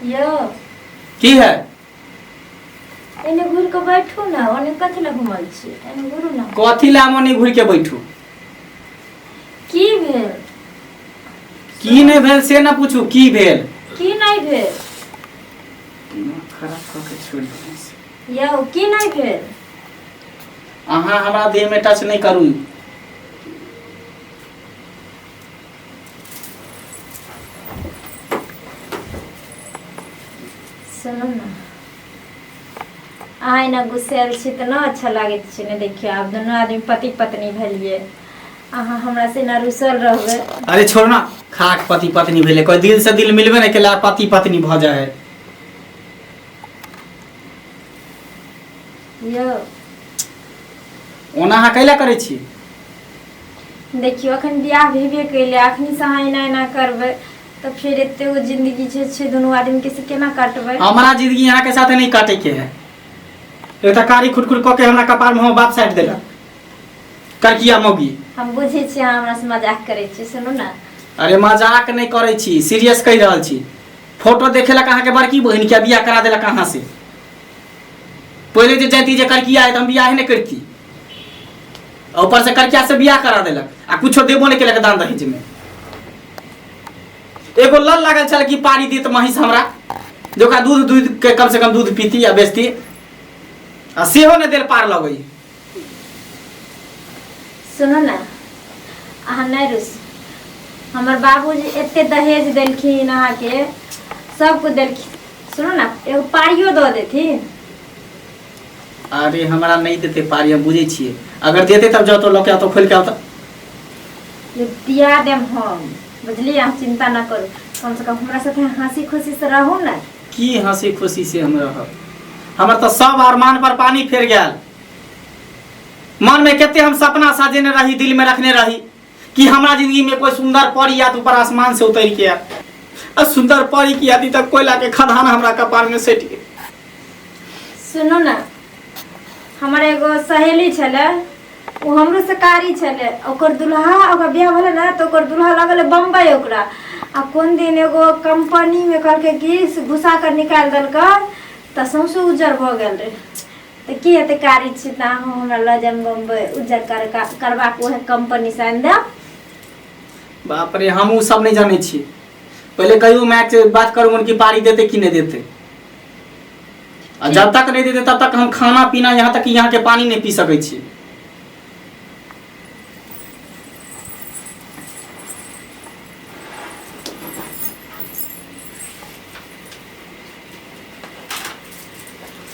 यौ। की है? एने घुर के बैठू ना, ओने कथी लए घुमल छी? एने घुरू ना। कथी ला हम ओने घुर के बैठू? की भेल? की नहि भेल से ना पूछू, की भेल? की नहीं भेल? दिमाग खराब कऽ के छोड़ि देने छै। यौ, की नहीं भेल? अहाँ हमरा देह में टच नहीं करू। सुनू ने, अहाँ एना गुस्सायल छी तऽ न अच्छा लागैत छै ने। देखियौ, आब दुनू आदमी पति पत्नी भेलियै, अहाँ हमरा से एना रुसल रहबै? अरे छोड़ ना, खाक पति पत्नी भेलै, कोई दिल से दिल मिलबे नहीं केला, पति पत्नी भऽ जाए है। यौ। ओना अहाँ कैला करै छी? देखियौ, अखन बियाह भेबे केलै, अखनी से अहाँ एना एना करबै तऽ फेर एते गो जिंदगी जे छै दुनू आदमी के, से केना काटबै? हमारा जिंदगी यहाँ के साथ नहीं काटे के है। एक तऽ कारी खुटखुट कऽ के हमरा कपार में हमर बाप साटि देलक, करकिया मौगी। हम बुझै छी अहाँ हमरा से मजाक करै छी। सुनू ने। अरे मजाक नहीं करै छी, सीरियस कहि रहल छी। फोटो देखेलक अहाँके बड़की बहिन के, बियाह करा देलक अहाँ से। पहिले जे जाती जे करकिया है तऽ हम बियाहे नहीं करती। आ ऊपर से करकिया से बियाह करा देलक आ कुछो देबो नहीं केलक दान दहेज में। एगो लल लागल छल कि पारी देत महींस हमरा, जे ओकरा दूध दूध के कम से कम दूध पीती आ बेचती, आ सेहो नहि देल पार लगै। सुनू ने, अहाँ नहि रुस। हमर बाबूजी एते दहेज देलखिन अहाँके, सब कुछ देलखिन। सुनू ने, एगो पारियो दऽ देथिन। अरे हमरा नहीं देते पारी, हम बुझै छियै। अगर देते तब जाओ तो लऽ के आओ तो खोलि के आओ तो। ये दिया देम हम, बुझलियै? अहाँ चिंता न करू। कम से कम हमरा साथे हंसी खुशी से रहू ने। की हंसी खुशी से हम रहब? हमर तऽ सब अरमान पर पानी फेर गेल। मन में कते हम सपना सजेने रही, दिल में रखने रही कि हमरा जिंदगी में कोई सुंदर परी आत, ऊपर आसमान से उतर के आत। आ सुंदर परी की आती तक कोयला के खदान हमरा कपार में सटि गेल। सुनू ने, हमर एगो सहेली छलै, ओ हमरो से कारी छलै। ओकर दुल्हा, ओकर बियाह भेलै ने तऽ ओकर दुल्हा लगलै बम्बई ओकरा। आ कोन दिन एगो कंपनीमे कहलकै कि से घुसा कऽ निकालि देलकै तऽ सौंसे उज्जर भऽ गेल रहै। तऽ की हेतै, कारी छी तऽ अहूँ हमरा लऽ जायब बम्बई, उज्जर कर करबाक उएह कंपनीसँ आनि देब। बाप रे, हम उ सब नहीं जानै छी। पहिले कहियो मैच बात करू कि पारी देते कि नहीं देते। आ जब तक नहीं देते तब तक हम खाना पीना, यहाँ तक कि यहाँ के पानी नहीं पी सकै छी।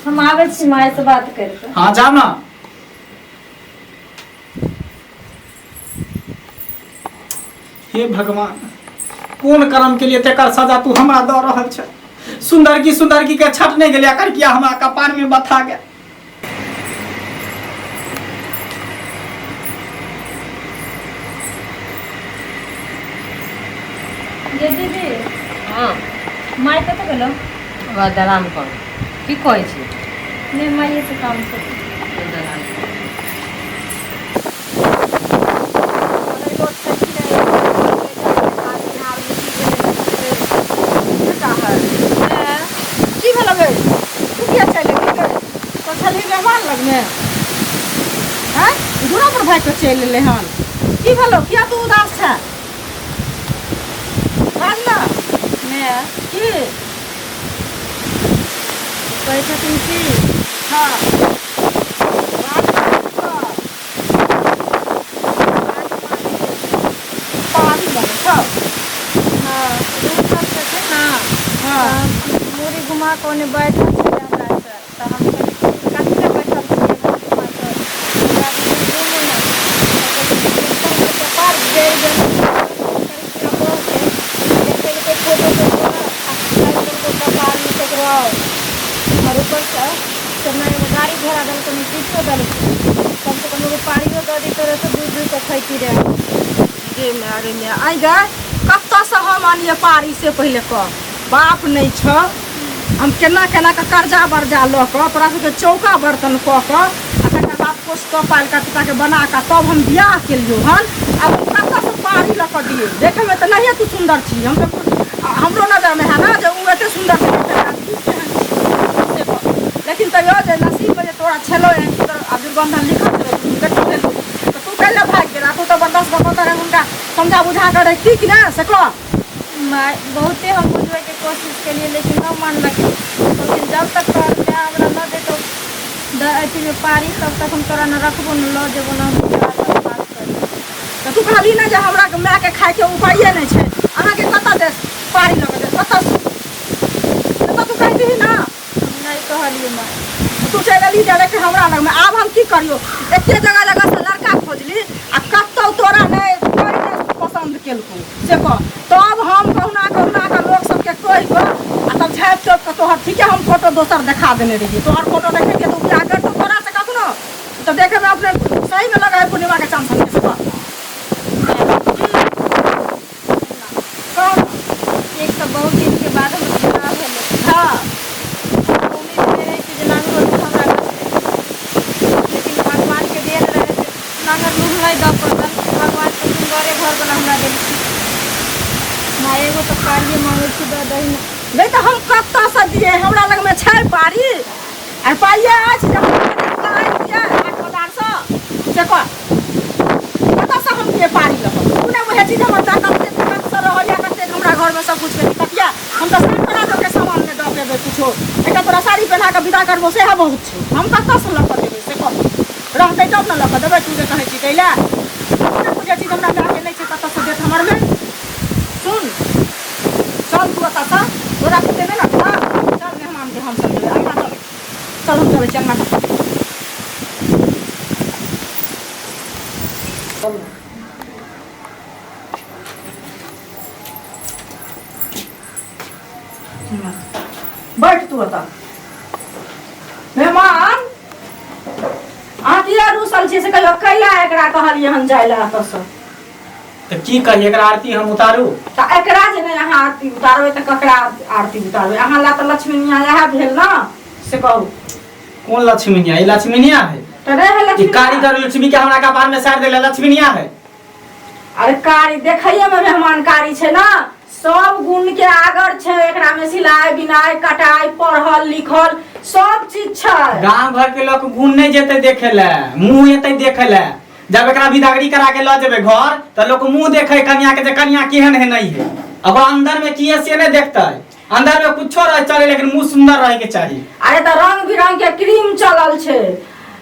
हम आबै छी माय से बात करि कऽ। हाँ, जाओ ना। हे भगवान, कोन कर्म के लिए तेकर सजा तू हमरा दऽ रहल छ? सुंदरकी सुंदरकी के छट नहीं गेलै, एकर किया हमरा कपार में बथा गेल? ये दीदी। हँ। माय कतऽ गेलो? ओकरा दलान पर। की कहै छी? नहि, माइए से काम छै। दलान पर। की भेल गै? तू किया चलि एलही गै? तो छलही मेहमान लगमे हैं, दूरा पर भागि कऽ चलि एलै हन। की भेलौ? किया तू उदास छे? बाज ने। माय। की? कहै छथिन की। हँ, बाज ने। पानी बनै छौ? हँ, रूसल छथिन ने। तऽ मूड़ी घुमा कऽ ओने बैठल छलै हमरा से, तऽ हम कहलियै कि कथी लए बैठल छियै मूड़ी घुमा कऽ, हमरा बुझू घुमू ने। तऽ कहलकै कि हुनकर कपार जरि गेल देखेलकै फोटो ककरो आ काटि देलकै कपारमे ककरो आओर ऊपरसँ से नहि एगो गाड़ी घोड़ा देलकै, नहि किछो देलकै। कमसँ कम एगो पारियो दऽ दैत रहै तऽ दूध दूहि कऽ खैती रहए। गे माय रे माय, आइ गै, कतऽसँ हम आनियै पारी से पहिले कह। बाप नहि छौ, हम केना केना कऽ कर्जा बर्जा लऽ कऽ तोरा सबके चौका बर्तन कऽ कऽ आ तकर बाद पोसि कऽ पालि कऽ टूटा बना कऽ तब हम बियाह केलियौ हन। आब हम कतऽसँ पारी लऽ कऽ दियै? देखैमे तऽ नहिए तू सुन्दर छी। हम तऽ हमरो नजरमे है ने जे ओ कते सुन्दर छै तू केहन छी से कह। लेकिन तैयो जे नसीब जे तोरा छलो एहन सुन्दर आ दुर्गंधन लिखल छलो तू बेटी भेलू तऽ तू कैले भागि गेला तू तऽ बर्दाश्त कऽ कऽ हुनका समझा बुझा कऽ रखती कि ना से कह। माय बहुते हम बुझबैके कोशिश केलियै लेकिन न मानलकै। कहलखिन जब तक तोहर माय हमरा न देतौ अथीमे पारी तब तक हम तोरा न रखबो न लऽ जेबो न हम तोरा साथ बात करबो। तऽ तू कहली ने जे हमरा मायके खायके उपाये नहि छै, अहाँके कतऽ देत पारी लऽ कऽ देत कतऽ से तऽ तू कहितही ना। हम नहि कहलियै माय। तू चलि एलही डायरेक्ट हमरा लगमे, आब हम की करियौ? एते जगह जगह से लड़का खोजली आ कतौ तोरा नहि कोइ नहि पसन्द केलकौ से कह। तब हम कहुना कहुना कऽ लोक सबके कहि कऽ आ तब झाँपि तोपि कऽ तोहर ठीके हम फोटो दोसर देखा देने रहियै। तोहर फोटो देखेलियै तऽ ओ बियाह करतौ तोरा से कखनो? तऽ देखैमे अपने सहीमे लगै है पूर्णिमाके चाँद सनके से कह। कह। एक तऽ बहुत दिनके बाद हमर बियाह भेलै। हँ। उम्मीद नहि रहै कि जे नांगरो लूह हमरा देतै, लेकिन भगवानके देन रहै से नांगर लूह नहि दऽ पड़ल। भगवान तऽ सुन्दरे घर बना हमरा देलखिन। माय एगो तऽ पारिए माँगै छी दऽ दही ने। नहि तऽ हम कतऽसँ दियै? हमरा लगमे छै पारी आ पाइए अछि जे हम आनि दियै हाट बाजारसँ से कह। कतऽसँ हम दियै पारी लऽ कऽ? तू नहि बुझै छी जे हमर माय कतेक दिक्कतसँ रहैए, कतेक हमरा घरमे सबकिछुके दिक्कत यऽ। हम तऽ सात तोरा सामान नहि दऽ पेबै किछो, एकटा तोरा साड़ी पहिना कऽ विदा करबो सएह बहुत छै। हम कतऽसँ लऽ कऽ देबै से कह? रहतै तब ने लऽ कऽ देबै। तू जे कहै छी दै लए, तू नहि बुझै छी जे हमरा मायके नहि छै, कतऽसँ देत हमर माय? सुन, चल तू एतऽसँ, तोरा कुते नहि लगतौ। चल मेहमानके हम समझेबै। अङ्गना चल, चल हम चलै छी अङ्गना चल। बैठ तू एतऽ। मेहमान अहाँ किया रूसल छियै से कहियो? कैला एकरा कहलियै हन जाय लए एतऽसँ? तऽ की कही, एकरा आरती हम उतारू? तऽ एकरा जे नहि अहाँ आरती उतारबै तऽ ककरा आरती उतारबै? अहाँ ला तऽ लक्ष्मीनिया इएह भेल ने से कहू। कोन लक्ष्मीनिया? ई लक्ष्मीनिया है? तऽ रे है ई लक्ष्मी कारीगर लक्ष्मी के हमरा कपार में सार देले लक्ष्मीनिया है? अरे कारी देखैये में मेहमान कारी छै ना, सब गुण के आगर छै एकरा में, सिलाई बिनाई कटाई पढ़ल लिखल सब चीज छै। गांव घर के लोग गुण नहीं जेते देखे ले, मुंह एते देखे ले। जब एकरा बिदागरी करा के ल जेबे घर त लोग मुंह देखे कन्या के जे कन्या केहन है नहीं है, अब अंदर में की है से नहीं देखते। अंदर में कुछो रहे चले, लेकिन मुंह सुंदर रहे के चाहिए। अरे त रंग बिरंग के क्रीम चलल छै,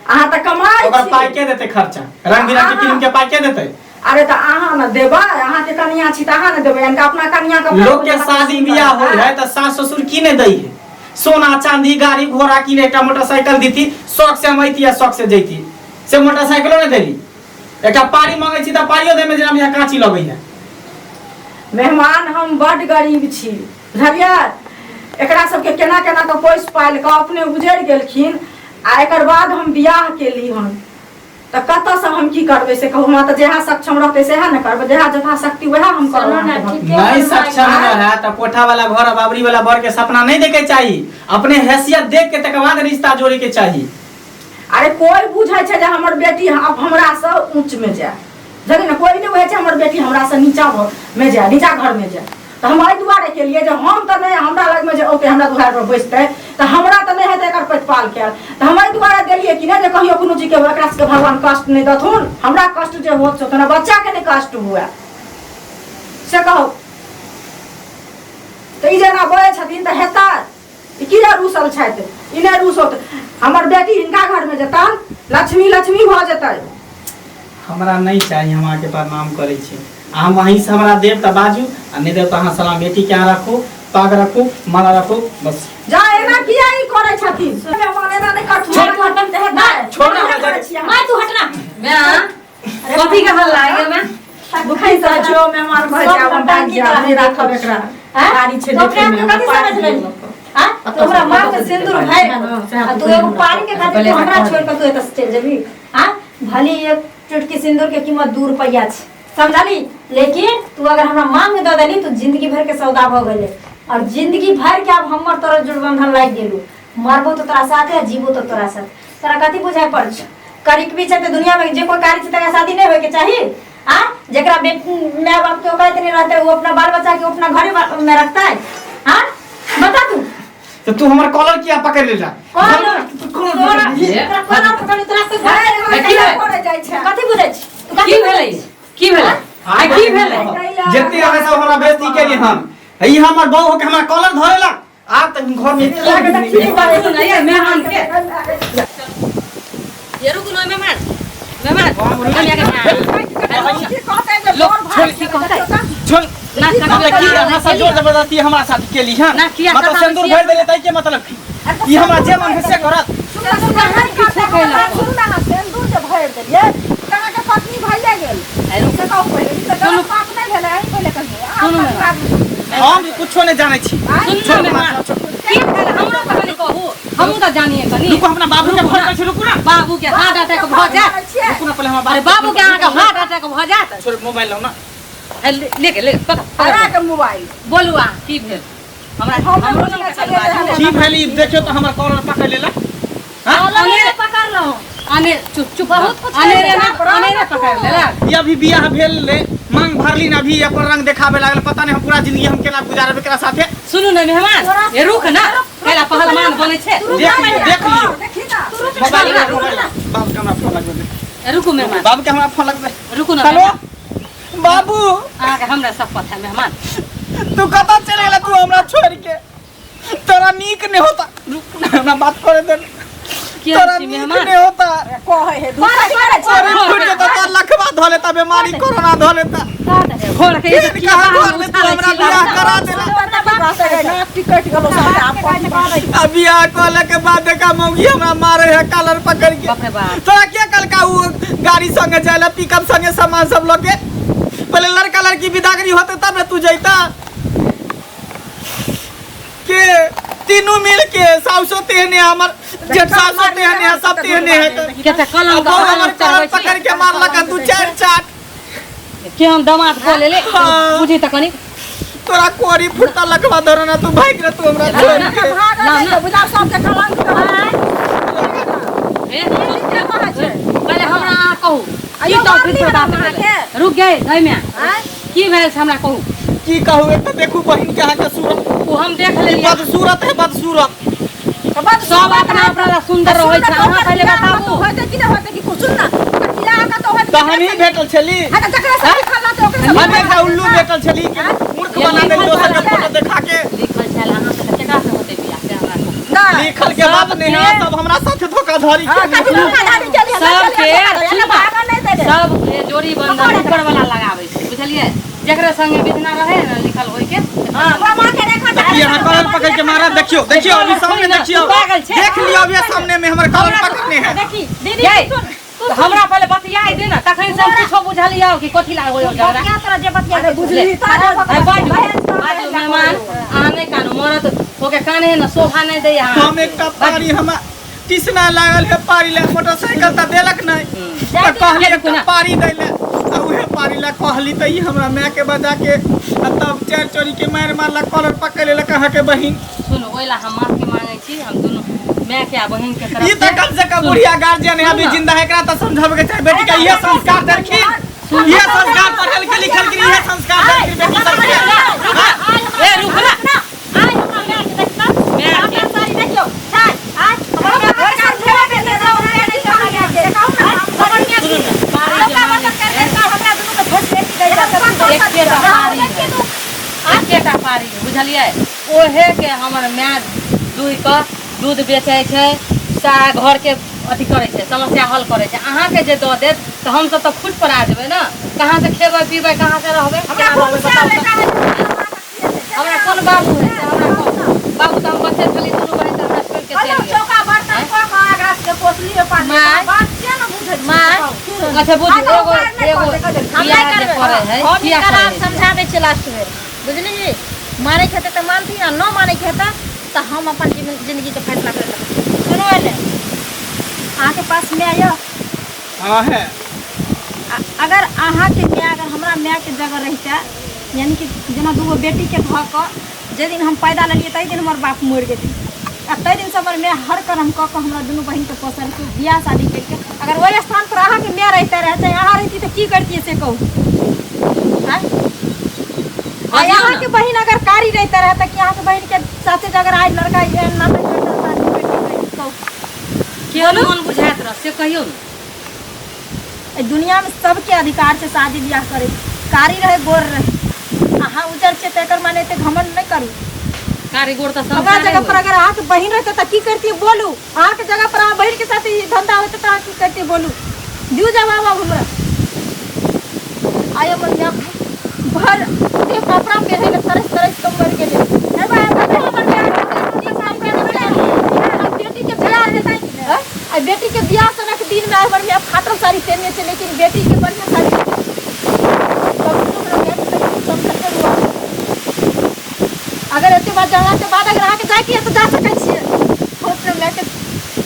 अहाँ त कमाई ओकर छी। पाई के देते खर्चा? रंग बिरंग के क्रीम के पाई के देते? अरे त अहाँ न देबै, अहाँ के कन्या छी त अहाँ न देबै, इनका अपना कन्या के लोग के शादी बियाह हो है त सास ससुर की नहीं दै है? सोना चांदी गाड़ी घोड़ा की एकटा मोटरसाइकिल दीती, शौक से हम अइती आ शौक से जैती, से मोटरसाइकिलो नहीं देली। एकटा पारी मांगे छी त पारियो दे में जेना यहाँ कांची लगै है। मेहमान हम बड गरीब छी बुझलियै, एकरा सबके केना केना के पोसि पालि कऽ अपने उजड़ि गेलखिन आ एकर बाद हम बियाह केली हन तऽ कतऽसँ हम की करबै से कहू? हमरा तऽ जएह सक्षम रहतै सएह ने करबै, जएह यथाशक्ति वएह हम चलो करब। ना, ठीके नहीं है। सक्षम रहे तो कोठा वाला घर बाबरी वाला बर के सपना नहीं देखे चाहिए, अपने हैसियत देख के तकर बाद रिश्ता जोड़े के चाहिए। अरे कोई बुझै छै जे हमर बेटी अब हमरासँ ऊँच में जाय, बुझलियै ने? कोई नहि बुझै छै हमर बेटी हमरासँ नीचा में जाय, नीचा घर में जाय। तऽ हम एहि दुआरे केलियै जे हम तऽ नहि, हमरा लगमे जे औतै हमरा दुआरि पर बैसतै तऽ हमरा तऽ नहि हेतै एकर प्रतिपाल कयल, तऽ हम एहि दुआरे देलियै कि नहि जे कहियो कोनो चीजके एकरा सबके भगवान कष्ट नहि देथुन, हमरा कष्ट जे होत से तोरा बच्चाके नहि कष्ट हुए से कहू। तऽ ई जेना बजै छथिन तऽ हेतै? ई किया रूसल छथि? ई नहि रूसत। हमर बेटी हिनका घरमे जेतनि लक्ष्मी लक्ष्मी भऽ जेतै। हमरा नहीं चाहिए, हम अहाँके प्रणाम करै छी। अहाँ वहीं से हमरा देब तऽ बाजू आ नहि देब तऽ अहाँ सलाम बेटी के अहाँ रखू, पाग रखू, माला रखू, बस। जा एना किया ई करै छथिन मेहमान? एना नहि करथुन। छोड़। एना करथिन तऽ हेतै? छोड़ ना, एना हमरा करै छी अहाँ। माय तू हटना। मैं कथी के हल्ला है मैं? दुखी सँ जो मेहमान भऽ सब जायब हम भागि नौटंकी जायब, तोरा नहि राखब एकरा। आँय? गाड़ी छै तो अपने देखैमे, आपके हमरा कथी पाइ समझ दिअ। लेली? आँय? तो हमरा मांग के सिंदूर भरि आ तू एगो पानी के खातिर तू हमरा छोड़ के तू एतऽ से चलि जेबही? आँय? भले एक चुटकी सिंदूर के कीमत 2 रुपैया छै समझली, लेकिन तू अगर हमरा मांग में दऽ देली तो जिंदगी भर के सौदा भऽ गेलै और जिंदगी भर के आब हमर तोरा जुड़बंधन लागि गेलू। मरबो तो तोरा साथे आ जीबो तो तोरा साथ। तोरा कथी बुझाइ पड़ छौ? करिक भी छै तऽ दुनिया में जे कोई कारी छै तकरा शादी नहि होय के चाही? आ जेकरा माय बाप के औकात नहीं रहते वो अपना बाल बच्चा के अपना घरे में रखता है? हाँ बता। तो तू हमर कॉलर किया पकड़ लेला? कॉलर? कॉलर तोरा पकड़ लिया। तोरा कॉलर पकड़ तोरा से की भेलै? करे जाइ छै। कथी बुझै छी तू? की कथी भेलै? की भेलै आ की भेलै? जते अहाँ सब हमरा बेइज्जती केली, हम ई हमर बहू होके हमरा कॉलर धरेला आ त घर में की बात सुन ये मेहमान के ये रुकू न मेहमान, मेहमान कनिया के की कहतै जे बर भाई की कहतै? छोड़ ना मतलब की अहाँ सब जोर जबरदस्ती हमरा साथ केली हन? ना, किया मतलब करबाबै सिंदूर छियै? भरि देले तै के मतलब की ई हमरा जे मन है से करत? सुनू ना, सुनू ना, सिन्दूर जे भरि देलियै तऽ अहाँके पत्नी भइए गेल से कहू पहिले। ई तऽ गलत बात नहि भेलै? अहीं पहिले कहियौ। अहाँ सुनू ना। पत्नी हम कुछो नहीं जानै छी। सुनू छोड़ ना मेहमान, की भेल हमरो कहानी कहू, हमहूँ तऽ जानिए कनी। रुकू, अपना बाबू के फोन करै छी, रुकू ना। बाबू के हार्ट अटैक भऽ जायत। रुकू ना पहिले हमरा अरे बाबू के अहाँके हार्ट अटैक भऽ जायत। छोड़, मोबाइल लाउ ना। हे, ले ले के ले पकड़ पकड़। हरा के मोबाइल। बोलू अहाँ, की भेल हमरा? हम हमरो नाम के बाजू। की भेल ई? देखियो तऽ हमर कॉलर पकड़ लेलक। कॉलर पकड़लहुँ? अने चुप चुप। बहुत कुछ अनेरे कहि ना अनेरे पकड़ लेलक। ई अभी बियाह भेल ले मांग भरली ना, अभी अपन रंग देखाबे लागल। पता नहीं हम पूरा जिंदगी हम केना गुजारब एकरा साथे। सुनू ने मेहमान, ये रुक ना, कैला पहलवान बनै छै। देख लियो, देख लियो। देखी ना। मोबाइल ला, मोबाइल ला। बाबू के हमरा फोन लगबे दे। ए, रुकू मेहमान। बाबू के हमरा फोन लगबे। रुकू ना हेलो मेहमान। बाबू। अहाँके हमरा सब पता है मेहमान। तू कतऽ चलि गेला तू हमरा छोड़ के? तोरा नीक नहीं होता। रुक ना, हमरा बात करे दे। के तोरा छी नीक मेहमान? नहीं होता। कहै हे दू कथी करै छै? अरे फुट जेता तो लखवा धऽ लेता, बीमारी कोरोना धऽ लेता। घोर के फिर कहाँ घर में तू हमरा बियाह करा देला? नाक टिकट गेलो सबटा, आब कथी कहबै? आ बियाह कऽ के बाद देखा मौगी हमरा मारे है कॉलर पकड़ के। बाप रे बाप। तोरा के कलका उ गाड़ी संगे जाइला, पिकअप संगे सामान सब लके? पहले लड़का लड़की विदागरी होते तब ने तू जैता। के तीनों मिल के सासो तेहने, हमर जेठ सासो तेहने है, सब तेहने है। के तऽ कलम अब के हमर कॉलर पकड़ के मारलक दू चार चाट। के हम दमाद कऽ लेले? हाँ। बुझी तऽ कनी। तोरा कोरी फुटता लखवा धरो ना, तू भागि रह तू हमरा छोड़ के। भागल ना, है ना। तऽ बुझाउ सबके कलंक ए, पहिले हमरा अहाँ कहू की अयो, टॉपिक मारली पर हमरा बात भेलै? अहाँके। रुक गए धैम्या, की भेल से हमरा कहू। की कहू? एक तऽ देखू बहिन के अहाँके सूरत। ओ हम देख ई लेलियै। बदसूरत है, बदसूरत। सब अपना अपना ला सुंदर रहै छै। अहाँ पहिले बताबू। होतै कि नहि होतै कि कुछ? सुन ना, बियाह के तऽ होतै। तऽ हमही भेटल छली? हाँ, तऽ जकरा से लिखल रहतै ओकरे से। हम एकटा उल्लू भेटल छली कि मूर्ख बना देल दोसर के फोटो देखा के? लिखल छल अहाँ से तऽ केकरा से होतै बियाह, से हमरा कहू। नहि। लिखल के बात नहीं है, सब हमरा साथे धोखाधड़ी हाँ, के। कथी धोखाधड़ी केलियै? सबके सुन, भागल नहि देबै। सबके जोड़ी बंधन ऊपर वाला लगाबै छै, बुझलियै? जेकरा संगे बिजना रहे ने लिखल होय के। हाँ, हमरा माँ के रेखा देखिए अहाँ कॉलर पकड़ के मारा। देखियो, देखियो, अभी सामने देखियो। पागल छै। देख लियो, अभी सामने में हमर कॉलर पकड़ने है। देखी दीदी, यै, सुन। तऽ हमरा पहिले बतियाइ दे ने, तखन से हम कुछो बुझलियौ कि कथी ला होय झगड़ा। बतिया, तोरा जे बतिया अरे बुझली तऽ अरे बाजू बाजू मेहमान, अहाँ नहि कानू, मरद होके काने ने शोभा नहि दैया अहाँ। हम एकटा पारी हमरा टिसना लागल है पारी ले, मोटरसाइकिल तऽ देलक नहीं, तऽ कहली एकटा पारी दै ले, आ उहे पारी ला कहली तऽ ई हमरा माय के बजा के आ तब चारि चोरी के मारि मारलक, कॉलर पकड़ लेलक अहाँके बहिन। सुनू, ओहि ला हम माफी मांगै छी, हम दुनू माय के आ बहिन के तरफ ई तऽ से। कम से कम बुढ़िया गार्जियन है, अभी जिंदा है, एकरा तऽ समझाबे के चाही। बेटी के इहे संस्कार देलखिन, इहे संस्कार पढ़ल के लिखल के इहे संस्कार देलखिन बेटी सबके। हाँ? ए रुक ना। आइ हमरा माय के देखता, माय के। हमरा साड़ी देखियौ छै। आइ हमरा माय के सुनू ने, पारी जे मांगै छै, हमरा दुनू के भोट बेटी दै एकेटा पारी है, एकेटा पारी है, बुझलियै? ओहे के हमर माय दुहि कऽ दूध बेचै छै, सारा घरके अथी करै छै, समस्या हल करै छै। अहाँके जे दऽ देत तऽ हमसब तऽ फूट पर आ जेबै ने। कहाँ से खेबै पीबै, कहाँ से रहबै, केना रहबै, बताउ तऽ? हमरा कोन बाबू है से हमरा कहू। बाबू तऽ हम बच्चे छली दुनू बहिन तऽ हमरा छोड़ि के चलि गेल। चौका बर्तन कऽ कऽ एकरा सबके पोसलियै पाललियै। माय। बात से ने बुझै छी। माय। अच्छा बुझ, आगाँ एगो उपाय नहि एगो कऽ देबै। हम बियाह नहि जे करबै। करै है हम किया हिनकर करै आब है? समझाबै छियै लास्ट बेर, बुझलिही? मानैके हेतै तऽ मानथिन आ न मानैके हेतै तऽ हम अपन जिंदगीके फैसला करि लेबै। सुनू एने, अहाँके पास माय यऽ? हाँ है। अगर अहाँके माय अगर हमरा मायके जगह रहितै, यानी कि जेना दूगो बेटीके धऽ कऽ जाहि दिन हम पैदा लेलियै ताहि दिन हमर बाप मरि गेलै, आ ताहि दिनसँ हमर माय हर कर्म कऽ कऽ हमरा दुनू बहिनके पोसलकै, बियाह शादी करिके, अगर ओहि स्थानपर अहाँके माय रहिते रहै चाहे अहाँ रहिती तऽ की करतियै से कहू? आँय? आ बजियौ ने। अहाँके बहिन अगर कारी रहिते रहै तऽ की अहाँके बहिनके साथे अगर आइ लड़का एना केहन मन बुझाइत रह से कहियौ ने। एहि दुनियामे सबके अधिकार छै शादी बियाह करे, कारी रहे गोर रहे, अहाँ उजर छै तऽ एकर माने एते घमंड नहि करू। कारी गोर तऽ हमरा संसारे जगह पर होइ। अगर अहाँके बहिन रहते तऽ की करतियै बोलू? अहाँके जगह पर अहाँ बहिन के साथ ई धंधा होते तऽ अहाँ की करतियै बोलू? दियौ जवाब आब हमरा। आइ हमर माय भर देह कपड़ा पहिरे लए तरस तरस कऽ मरि गेलै। हे बा, कतौ हमर माय बेटी के बियाह हेतै, आइ बेटी के बियाह सनक दिन में हमर माय फाटल साड़ी पहिरने छै, लेकिन बेटी के बढ़िया साड़ी कभी हमरा माय के तकलीफ समझते हुआ। अगर एते बात जानला के बाद अगर अहाँके जाइके है तऽ जा सकै छियै। हम अपना मायके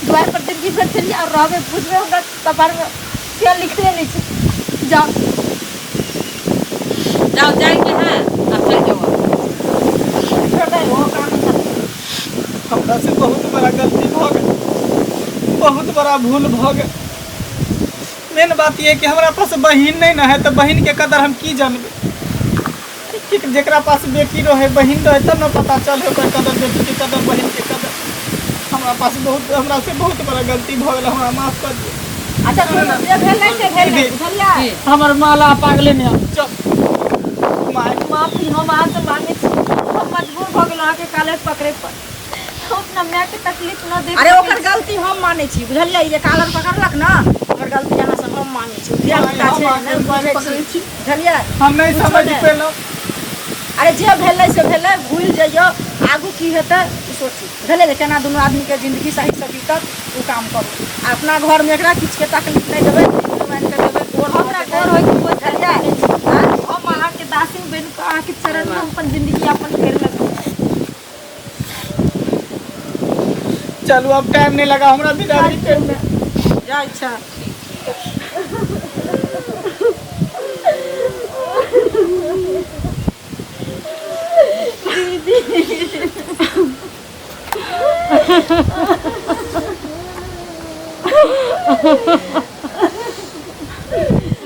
द्वार पर जिंदगी भर छलियै आओर रहबै, बुझबै हमरा कपारमे किया लिखले नहि छै। जाउ जाओ, जाइके है आब चलि जाउ। हमरा से बहुत बड़ा गलती भऽ गेल, बहुत बड़ा भूल भऽ गेल। मेन बात यह कि हमरा पास बहिन नहीं ना है, तो बहिन के कदर हम की जानबे? कि जेकरा पास बेटी रहे, बहिन रहे, तब ना पता चले ओकर कदर, बेटी के कदर, बहिन के कदर। हमरा पास बहुत, हमरा से बहुत बड़ा गलती भऽ गेल, हमरा माफ कर दियौ। अच्छा सुनू, जे भेलै से भेलै, बुझलियै? हमर माला पागले नहीं चल माय। माफी हम अहाँ से मांगे छी। हम मजबूर भऽ गेलहुँ अहाँके कालर पकड़े पर। हम अपना माय के तकलीफ न दे अरे ओकर गलती हम मानै छी, बुझलियै? ई जे कालर पकड़लक ने, ओकर गलती अहाँ से हम मानै छी। धिया पुता छै, नहि बुझै छी, बुझलियै? हम नहीं समझ पेलहुँ। अरे जे भेलै से भेलै, भूलि जइयौ। आगू की हेतै ओ सोचू, बुझलियै? जे केना दुनू आदमीके जिन्दगी सहीसँ बीतत ओ काम करू। आ अपना घरमे एकरा किछुके तकलीफ नहि देबै, मानि कऽ देबै गोर हमरा गोर होइके कोइ बुझलियै? तकलीफ नहि छै। हम अहाँके दासी बनि कऽ अहाँके चरणमे हम अपन जिन्दगी यापन करि लेबै। चलू, अब टाइम नहीं लगा, हमरा बिदागरी कर दे। जाइ छै।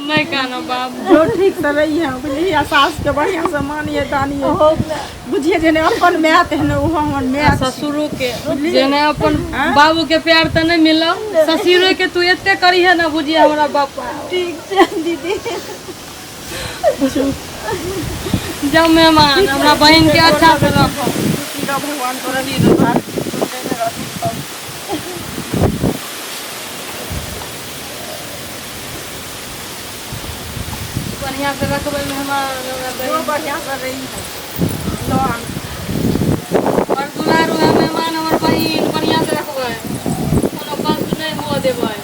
नहि कानब बाबू। जो ठीक से रहिए, बुझलियै? आ सासके बढ़िआँ से मानिए तानिए, बुझिए जेने अपन माय तेहने ओहो हमर माय। ससुरो के जेने अपन बाबू के प्यार तऽ नहि मिलल, ससुरो के तू एते करीहे ने, बुझिए हमरा बापा। ठीक छै दीदी। जाउ मेहमान, हमरा बहिन के अच्छा से रखो। खुशी रह, भगवान तोरा आशीर्वाद देने रहथिन। बढ़िया से रखबै मेहमान हमरा जो बहिन। बढ़िआँ से रही लो आन। और दुलारू है मेहमान हमर बहिन, बढ़िया से रखबै, कोनो कष्ट नहि हुअ देबै।